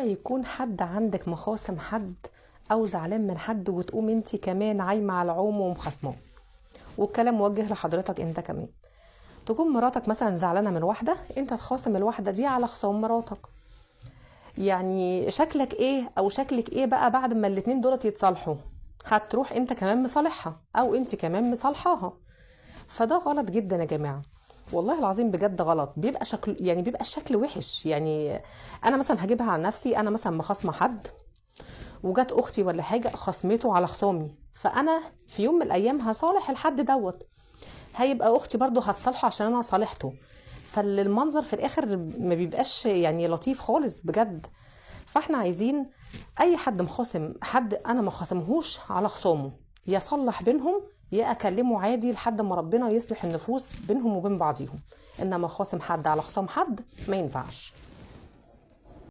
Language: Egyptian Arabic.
اوعي يكون حد عندك مخاصم حد او زعلان من حد وتقوم انت كمان عايمه على العوم ومخاصماه. والكلام موجه لحضرتك انت كمان. تكون مراتك مثلا زعلانة من واحدة، انت تخاصم الواحدة دي على خصام مراتك. يعني شكلك ايه او شكلك ايه بقى بعد ما الاتنين دولت يتصالحوا؟ هتروح انت كمان مصالحها او انت كمان مصالحاها. فده غلط جدا يا جماعة، والله العظيم بجد غلط. بيبقى شكل، يعني بيبقى الشكل وحش. يعني انا مثلا هجيبها على نفسي، انا مثلا مخاصمة حد وجت اختي ولا حاجة خصمته على خصامي، فانا في يوم من الايام هصالح الحد دوت، هيبقى اختي برضو هتصالحه عشان انا صالحته. فالمنظر في الاخر ما بيبقاش يعني لطيف خالص بجد. فاحنا عايزين اي حد مخاصم حد انا ما خاصمهوش على خصامه، يصلح بينهم يا اكلمه عادي لحد ما ربنا يصلح النفوس بينهم وبين بعضيهم. انما خاصم حد على خصام حد ما ينفعش.